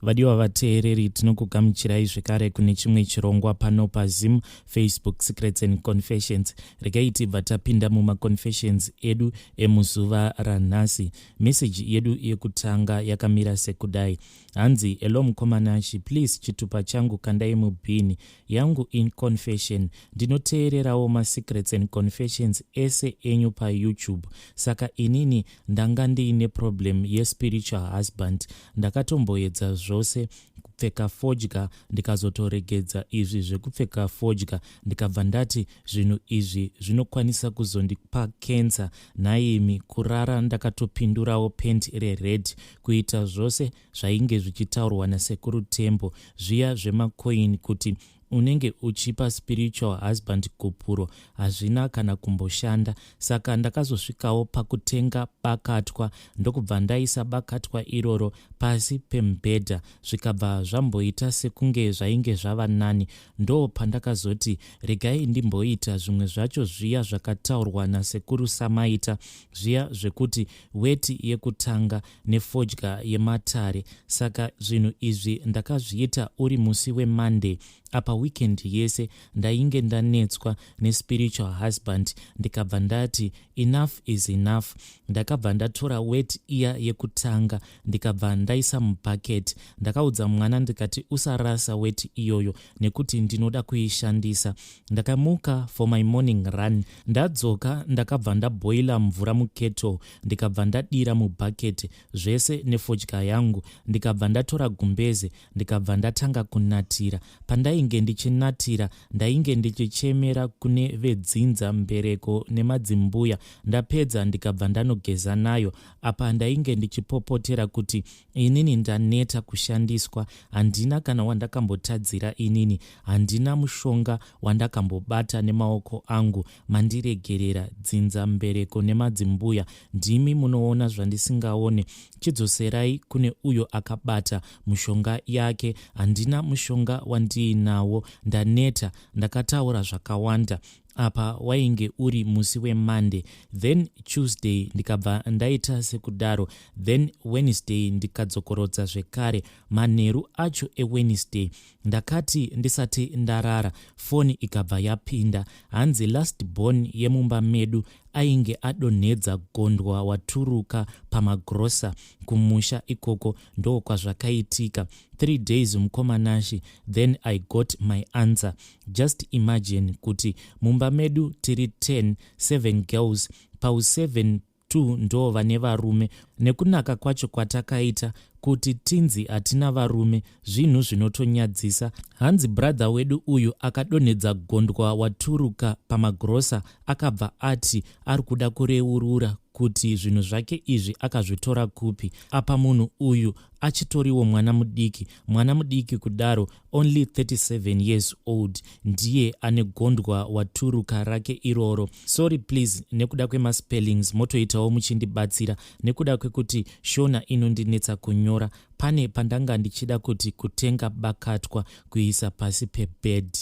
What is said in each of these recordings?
Vadiwa vateereri, tinokugamuchirai zvekare kune chimwe chirongwa pano paZim Facebook Secrets and Confessions. Regai tibva tapinda mumaconfessions edu emuzuva ranhasi. Meseji yedu yekutanga yakamira sekudai. Hanzi, "Hello mukoma Nashi, please chitupa changu kandai mubhini yangu in confession. Ndinoteererawo masecrets and confessions ese enyu paYouTube. Saka inini ndanga ndiine problem yespiritual husband. Ndakatomboedza zvose kupfeka fodya, ndikazotoregedza izvi zvekupfeka fodya. Ndikabva ndati zvinhu izvi zvinokwanisa kuzondipa kensa. Nhaimi, kurara ndakatopindurawo pent rered, kuita zvose zvainge zvichitaurwa naSekuru Tembo zviya zvemakoini, kuti unenge uchipa spiritual husband gupuro. Hazvina kana kumboshanda. Saka ndakazosvikawo pakutenga bakatwa, ndokubva ndaisa bakatwa iroro pasi pemubhedha, zvikabva zvamboita sekunge zvainge zvava nani. Ndo pandakazoti regai ndimboita zvimwe zvacho zviya zvakataurwa naSekuru Samaita zviya zvekuti weti yekutanga nefodya yematare. Saka zvinhu izvi ndakazviita uri musi weMonday. Apa weekend yese ndainge ndanetswa nespiritual husband. Ndikabva ndati enough is enough. Ndakabva ndatora weti iya yekutanga, ndikabva ndaisa mubhaketi. Ndakaudza mwana ndikati, 'Usarasa weti iyoyo nekuti ndinoda kuishandisa.' Ndakamuka for my morning run. Ndadzoka, ndakabva ndabhoila mvura mukettle, ndikabva ndadira mubhaketi zvese nefodya yangu. Ndikabva ndatora gumbeze, ndikabva ndatanga kunatira. Pandainge ndichinatira, ndainge ndichichemera kune vedzinza, mbereko nemadzimbuya. Ndapedza, ndikabva ndanogeza nayo. Apa ndainge ndichipopotera kuti inini ndaneta kushandiswa, handina kana wandakambotadzira, inini handina mushonga wandakambobata nemaoko angu. Mandiregerera, dzinza, mbereko nemadzimbuya, ndimi munoona zvandisingaone. Chidzoserai kune uyo akabata mushonga yake. Handina mushonga wandiinawo, ndaneta." Ndakataura zvakawanda. Apa wainge uri musi weMonday. Then Tuesday ndikabva ndaita sekudaro. Then Wednesday ndikadzokorodza zvekare. Manheru acho eWednesday, ndakati ndisati ndarara, foni ikabva yapinda. Hanzi last born yemumba medu ainge adonhedza gondwa waturuka pamagrosa kumusha ikoko. Ndokwazvakaitika. 3 days, mukoma Nashi, then I got my answer. Just imagine kuti mumba medu tiri 10, 7 girls. Pau7, 2 ndo vane varume. Nekunaka kwacho kwatakaita, kuti tinzi hatina varume, zvinhu zvinotonyadzisa. Hanzi brother wedu uyu akadonhedza gondwa waturuka pamagrosa akabva ati ari kuda kureurura kuti zvinhu zvake izvi akazvitora kupi. Apa munhu uyu achitoriwo mwana mudiki, mwana mudiki kudaro, only 37 years old, ndiye ane gondwa waturuka rake iroro. Sorry please nekuda kwemaspellings, motoitawo muchindibatsira nekuda kwekuti Shona inondinetsa kunyora. Pane pandanga ndichida kuti kutenga bakatwa kuisa pasi pebed.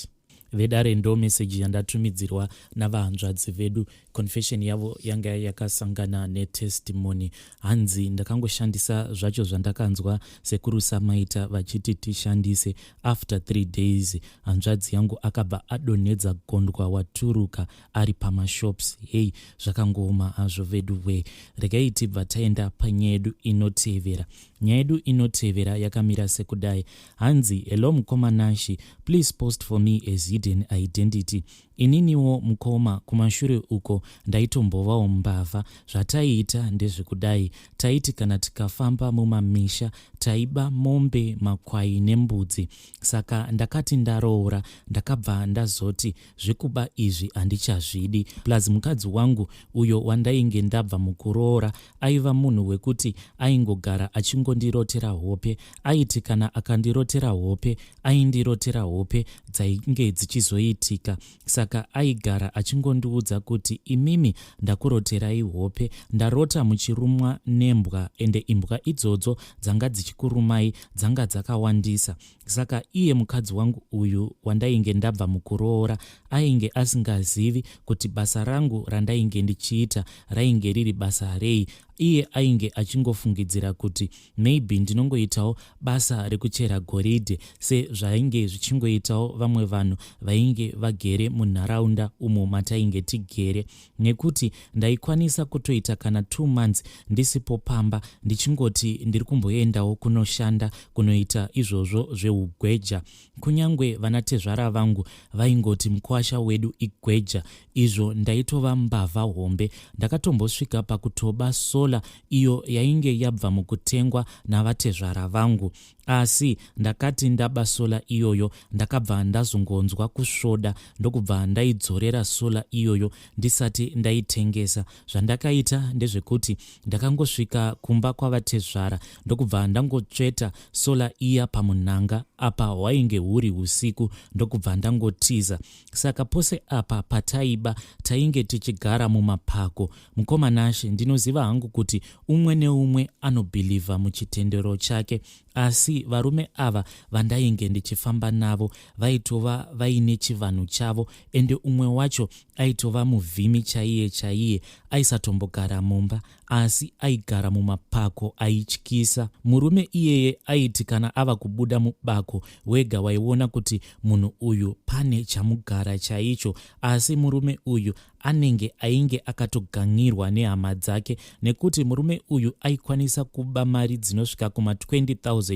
Vedare, ndo meseji yandatumidzirwa navahanzvadzi vedu. Confession yavo yanga yakasangana netestimony. Hanzi, "Ndakangoshandisa zvacho zvandakanzwa Sekuru Samaita vachiti tishandise. After 3 days, hanzvadzi yangu akabva adonhedza gondwa waturuka ari pamashops." Hei, zvakangooma hazvo vedu we. Regai tibva taenda panyaya yedu inotevera. Nyaya yedu inotevera yakamira sekudai. Hanzi, "Hello mukoma Nashi, please post for me as hidden identity. Ininiwo mukoma, kumashure uko ndaitombovawo mbavha. Zvataiita ndezvekudai: taiti kana tikafamba mumamisha, taiba mombe, makwai nembudzi. Saka ndakati ndaroora, ndakabva ndazoti zvekuba izvi handichazvidi. Plus mukadzi wangu uyo wandainge ndabva mukuroora aiva munhu wekuti aingogara achingondirotera hope. Aiti kana akandirotera hope, aindirotera hope dzainge dzichizoitika. Saka aigara achingondiudza kuti, 'Imimi, ndakuroterai hope, ndarota muchirumwa nembwa, ende imbwa idzodzo dzanga dzichikurumai dzanga dzakawandisa.' Saka iye mukadzi wangu uyu wandainge ndabva mukuroora ainge asingazivi kuti basa rangu randainge ndichiita rainge riri basa rei. Iye ainge achingofungidzira kuti maybe ndinongoitawo basa rekuchera goridhe sezvainge zvichingoitawo vamwe vanhu vainge vagere munharaunda umo matainge tigere, nekuti ndaikwanisa kutoita kana 2 months ndisipo pamba ndichingoti ndiri kumboendawo kunoshanda, kunoita izvozvo zveugweja. Kunyange vanatezvara vangu vaingoti mukwasha wedu igweja, izvo ndaitova mbavha hombe. Ndakatombosvika pakutoba solar iyo yainge yabva mukutengwa navatezvara vangu. Asi ndakati ndaba solar iyoyo, ndakabva ndazongonzwa kusvoda, ndokubva ndaidzorera solar iyoyo ndisati ndaitengesa. Zvandakaita ndezvekuti ndakangosvika kumba kwavatezvara, ndokubva ndangotsveta solar iya pamunhanga. Apa hwainge huri usiku, ndokubva ndangotiza. Saka pose apa pataiba, tainge tichigara mumapako. Mukoma Nashe, ndinoziva hangu kuti umwe neumwe anobhilivha muchitendero chake, asi varume ava vandainge ndichifamba navo vaitova vaine chivanhu chavo, ende umwe wacho aitova muvhimi chaiye chaiye. Aisatombogara mumba, asi aigara mumapako aityisa. Murume iyeye aiti kana ava kubuda mubako, wega waiona kuti munhu uyu pane chamugara chaicho. Asi murume uyu anenge ainge akatogangirwa nehama dzake, nekuti murume uyu aikwanisa kuba mari dzinosvika kuma20 000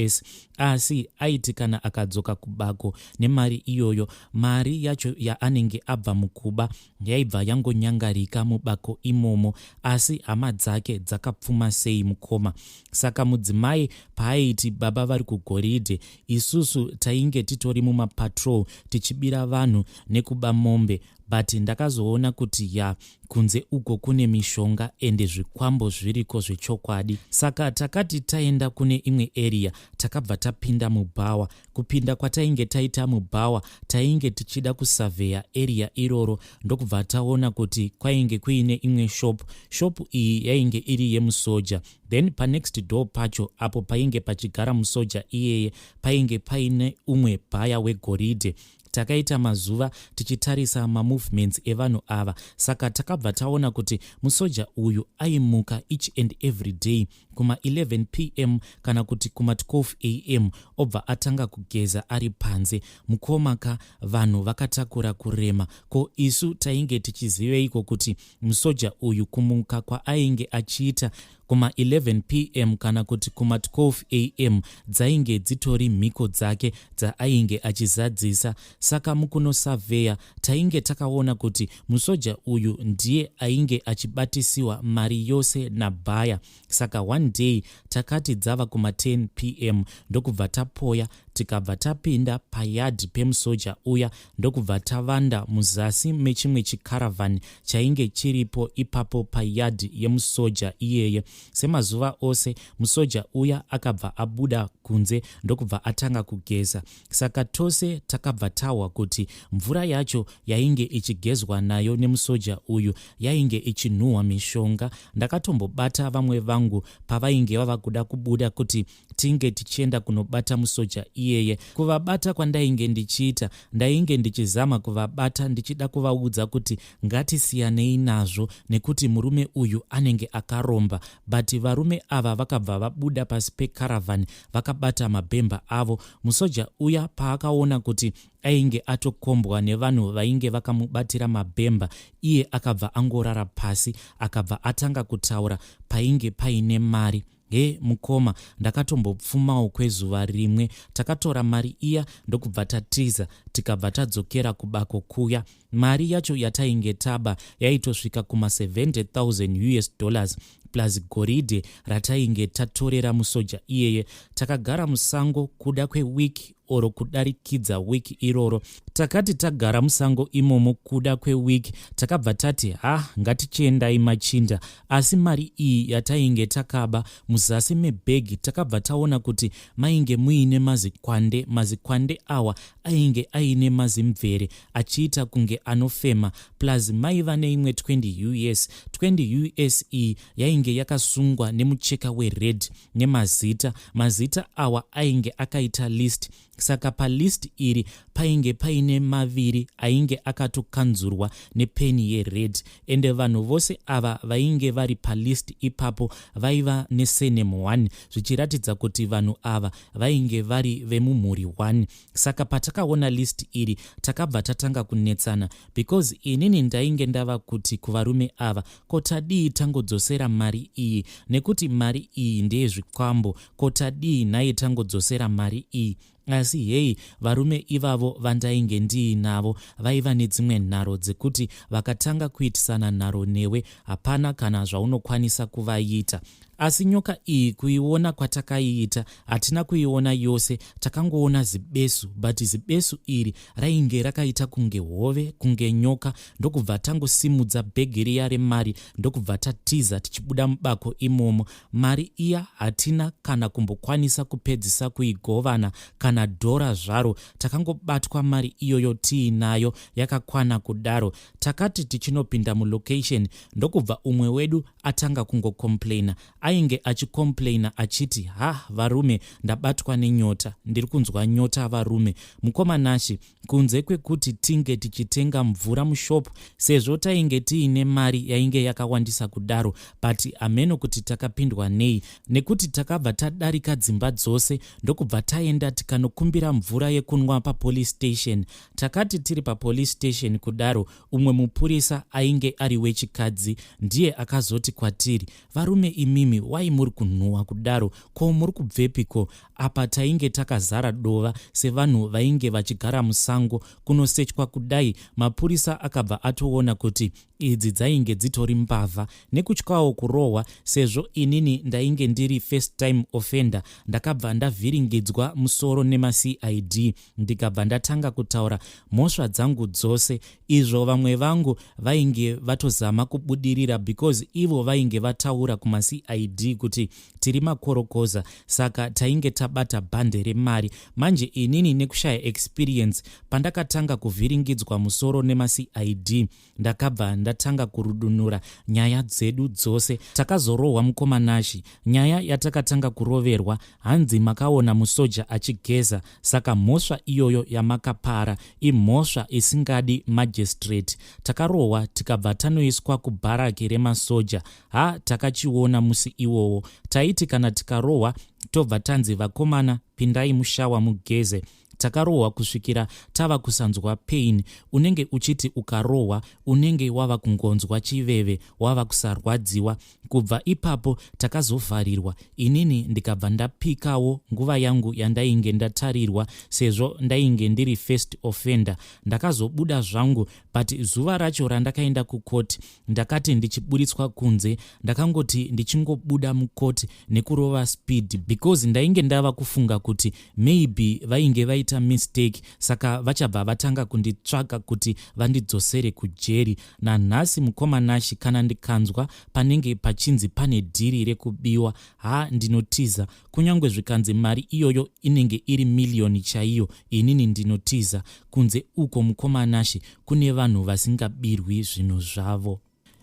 US, asi aiti kana akadzoka kubako nemari iyoyo, mari yacho yaanenge abva mukuba yaibva yangonyangarika mubako imomo. Asi hama dzake dzakapfuma sei, mukoma? Saka mudzimai paaiti baba vari kugoridhe, isusu tainge titori mumapatrol tichibira vanhu nekuba mombe. But ndakazoona kuti ya, kunze uko kune mishonga, ende zvikwambo zviriko zvechokwadi. Saka takati taenda kune imwe area, takabva tapinda mubhawa. Kupinda kwatainge taita mubhawa, tainge tichida kusavheya area iroro, ndokubva taona kuti kwainge kuine imwe shop. Shop iyi yainge iri yemusoja. Then panext door pacho, apo painge pachigara musoja iyeye, painge paine umwe bhaya wegoridhe. Takaita mazuva tichitarisa mamovements evanhu ava. Saka takabva taona kuti musoja uyu aimuka each and every day kuma11 p.m. kana kuti kuma12 a.m., obva atanga kugeza ari panze. Mukomaka, vanhu vakatakura kurema. Ko isu tainge tichiziveiko kuti musoja uyu kumuka kwaainge achiita kuma11 p.m. kana kuti kuma12 a.m. dzainge dzitori mhiko dzake dzaainge achizadzisa? Saka mukunosavheya, tainge takaona kuti musoja uyu ndiye ainge achibatisiwa mari yose nabhaya. Saka one day takati dzava kuma10 p.m., ndokubva tapoya, tikabva tapinda payadhi pemusoja uya, ndokubva tavanda muzasi mechimwe chikaravhani chainge chiripo ipapo payadhi yemusoja iyeye. Semazuva ose, musoja uya akabva abuda kunze, ndokubva atanga kugeza. Saka tose takabva tahwa kuti mvura yacho yainge ichigezwa nayo nemusoja uyu yainge ichinhuhwa mishonga. Ndakatombobata vamwe vangu pavainge vava kuda kubuda kuti tinge tichienda kunobata musoja iyeye. Kuvabata kwandainge ndichiita, ndainge ndichizama kuvabata ndichida kuvaudza kuti ngatisiyanei nazvo, nekuti murume uyu anenge akaromba. But varume ava vakabva vabuda pasi pekaravhani vakabata mabhemba avo. Musoja uya paakaona kuti ainge atokombwa nevanhu vainge vakamubatira mabhemba, iye akabva angorara pasi, akabva atanga kutaura painge paine mari. He, mukoma, ndakatombopfumawo kwezuva rimwe. Takatora mari iya, ndokubva tatiza, tikabva tadzokera kubako kuya. Mari yacho yatainge taba yaitosvika kuma70 000 US dollars, plus goridhe ratainge tatorera musoja iyeye. Takagara musango kuda kwewiki oro kudarikidza wiki iroro. Takati tagara musango imomo kuda kwewiki, takabva tati, "Ha, ngatichiendai machinda." Asi mari iyi yatainge takaba, muzasi mebhegi takabva taona kuti mainge muine mazikwande. Mazikwande awa ainge aine mazimvere achiita kunge anofema, plus maiva neimwe 20 US. 20 US iyi yainge yakasungwa nemucheka wered nemazita. Mazita awa ainge akaita list. Saka palist iri painge paine maviri ainge akatokanzurwa nepeni yered, ende vanhu vose ava vainge vari palist ipapo vaiva nesurname 1, zvichiratidza kuti vanhu ava vainge vari vemumhuri 1. Saka patakaona list iri, takabva tatanga kunetsana, because inini ndainge ndava kuti kuvarume ava, "Ko tadii tangodzosera mari iyi, nekuti mari iyi ndeyezvikwambo? Ko tadii nhai tangodzosera mari iyi?" Asi hei, varume ivavo vandainge ndiinavo vaiva nedzimwe nharo dzekuti vakatanga kuitisana nharo newe, hapana kana zvaunokwanisa kuvaita. Asi nyoka iyi, kuiona kwatakaiita, hatina kuiona yose, takangoona zibesu, but zibesu iri rainge rakaita kunge hove, kunge nyoka. Ndokubva tangosimudza bhegi riya remari, ndokubva tatiza tichibuda mubako imomo. Mari iya hatina kana kumbokwanisa kupedzisa kuigovana, kana dhora zvaro. Takangobatwa mari iyoyo tiinayo yakakwana kudaro. Takati tichinopinda mulocation, ndokubva umwe wedu atanga kungocomplaina. Ainge achicomplaina achiti, "Ha, varume, ndabatwa nenyota, ndiri kunzwa nyota, varume." Mukoma Nashi, kunze kwekuti tinge tichitenga mvura mushop, sezvo tainge tiine mari yainge yakawandisa kudaro, but hameno kuti takapindwa nei, nekuti takabva tadarika dzimba dzose, ndokubva taenda tikanokumbira mvura yekunwa papolice station. Takati tiri papolice station kudaro, umwe mupurisa ainge ari wechikadzi ndiye akazoti kwatiri, "Varume imimi, wai muri kunhuhwa kudaro? Ko muri kubvepiko?" Apa tainge takazara dova sevanhu vainge vachigara musango. Kunosechwa kudai, mapurisa akabva atoona kuti idzi dzainge dzitori mbavha. Nekutyawo kurohwa, sezvo inini ndainge ndiri first time offender, ndakabva ndavhiringidzwa musoro nemaCID, ndikabva ndatanga kutaura mhosva dzangu dzose, izvo vamwe vangu vainge vatozama kubudirira, because ivo vainge vataura kumaCID kuti tiri makorokoza, saka tainge tabata bhande remari. Manje inini, nekushaya experience, pandakatanga kuvhiringidzwa musoro nemaCID, ndakabva ndatanga kurudunura nyaya dzedu dzose. Takazorohwa, mukoma Nashi. Nyaya yatakatanga kuroverwa, hanzi, "Makaona musoja achigeza, saka mhosva iyoyo yamakapara imhosva isingadi magistrate." Takarohwa, tikabva tanoiswa kubharaki remasoja. Ha, takachiona musi iwowo. Taiti kana tikarohwa, tobva tanzi, "Vakomana, pindai mushower mugeze." Takarohwa kusvikira tava kusanzwa pain. Unenge uchiti ukarohwa, unenge wava kungonzwa chiveve, wava kusarwadziwa. Kubva ipapo takazovharirwa. Inini ndikabva ndapikawo nguva yangu yandainge ndatarirwa, sezvo ndainge ndiri first offender. Ndakazobuda zvangu, but zuva racho randakaenda kukoti, ndakati ndichiburitswa kunze, ndakangoti ndichingobuda mukoti nekurova speed, because ndainge ndava kufunga kuti maybe vainge vaita mistake, saka vachabva vatanga kunditsvaga kuti vandidzosere kujeri. Nanhasi, mukoma Nashi, kana ndikanzwa panenge pachinzi pane dhiri rekubiwa, ha, ndinotiza. Kunyange zvikanzi mari iyoyo inenge iri miriyoni chaiyo, inini ndinotiza. Kunze uko, mukoma Nashi, kune vanhu vasingabirwi zvinhu zvavo.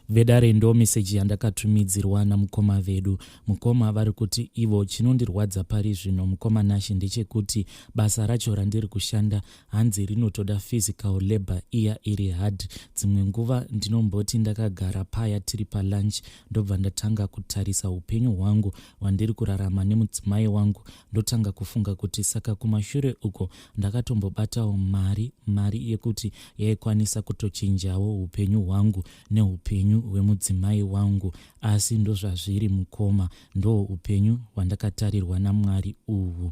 Vedare, ndo meseji yandakatumidzirwa namukoma vedu. Mukoma vari kuti ivo, "Chinondirwadza pari zvino, mukoma Nashi, ndechekuti basa racho randiri kushanda, hanzi rinotoda physical labor iya iri hard. Dzimwe nguva ndinomboti ndakagara paya tiri palunch, ndobva ndatanga kutarisa upenyu hwangu hwandiri kurarama nemudzimai wangu, ndotanga kufunga kuti saka kumashure uko ndakatombobatawo mari, mari yekuti yaikwanisa kutochinjawo upenyu hwangu neupenyu hwemudzimai wangu. Asi ndozvazviri, mukoma, ndo upenyu hwandakatarirwa naMwari uhu."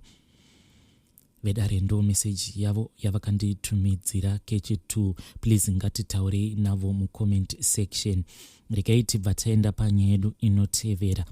Vedare, ndo meseji yavo yavakanditumidzira kechi2. Please, ngatitaurei navo mucomment section. Regai tibva taenda panyaya yedu inotevera.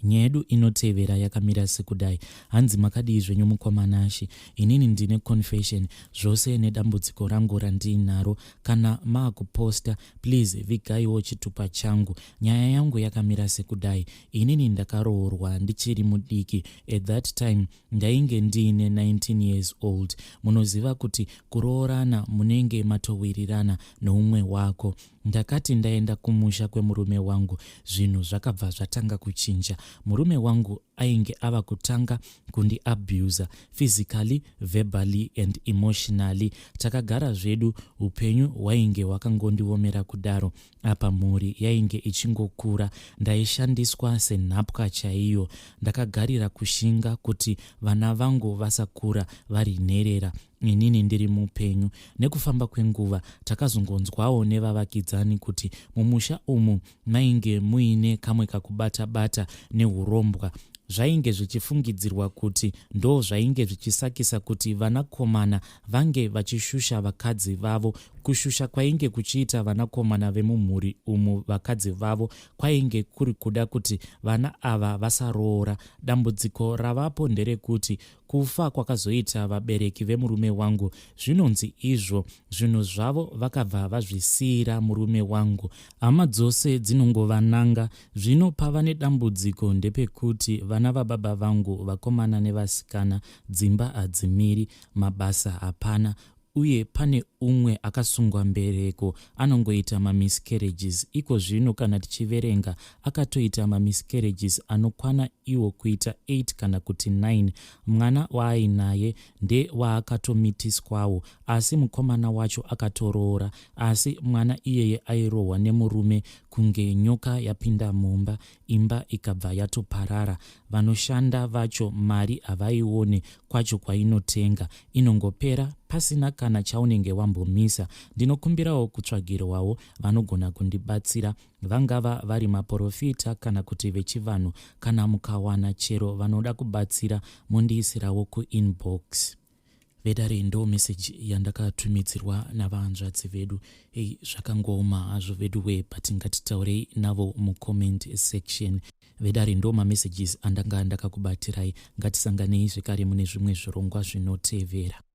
Nyaya yedu inotevera yakamira sekudai. Hanzi, "Makadii zvenyu, mukoma Nashi? Inini ndine confession zvose nedambudziko rangu randiinaro. Kana maakuposta, please vigaiwo chitupa changu. Nyaya yangu yakamira sekudai. Inini ndakaroorwa ndichiri mudiki. At that time ndainge ndiine 19 years old. Munoziva kuti kuroorana munenge matowirirana noumwe wako. Ndakati ndaenda kumusha kwemurume wangu, zvinhu zvakabva zvatanga kuchinja. Murume wangu Ainge ava kutanga kundiabuser physically, verbally and emotionally. Takagara zvedu, upenyu hwainge hwakangondiomera kudaro. Apa mhuri yainge ichingokura. Ndaishandiswa senhapwa chaiyo. Ndakagarira kushinga kuti vana vangu vasakura vari nherera inini ndiri mupenyu. Nekufamba kwenguva takazongonzwawo nevavakidzani kuti mumusha umu mainge muine kamwe kakubata-bata neurombwa. Zvainge zvichifungidzirwa kuti ndo zvainge zvichisakisa kuti vanakomana vange vachishusha vakadzi vavo. Kushusha kwainge kuchiita vanakomana vemumhuri umu vakadzi vavo kwainge kuri kuda kuti vana ava vasaroora. Dambudziko ravapo nderekuti kufa kwakazoita vabereki vemurume wangu, zvinonzi izvo zvinhu zvavo vakabva vazvisiyira murume wangu. Hama dzose dzinongovananga. Zvino pava nedambudziko ndepekuti vana vababa vangu, vakomana nevasikana, dzimba hadzimiri, mabasa hapana, uye pane umwe akasungwa mbereko anongoita mamiscarriages. Iko zvino kana tichiverenga akatoita mamiscarriages anokwana iwo kuita 8 kana kuti 9. Mwana waainaye ndewaakatomitiswawo, asi mukomana wacho akatoroora, asi mwana iyeye airohwa nemurume kunge nyoka yapinda mumba, imba ikabva yatoparara. Vanoshanda vacho mari havaione kwacho kwainotenga, inongopera pasina kana chaunenge wambomisa. Ndinokumbirawo kutsvagirwawo vanogona kundibatsira, vangava vari maprofita kana kuti vechivanhu. Kana mukawana chero vanoda kubatsira, mondiisirawo kuinbox. Vedare, ndo meseji yandakatumidzirwa navahanzvadzi vedu. Ei, zvakangooma hazvo vedu we, but ngatitaurei navo mucomment section. Vedare, ndo mamessages andanga ndakakubatirai. Ngatisanganei zvekare mune zvimwe zvirongwa zvinotevera.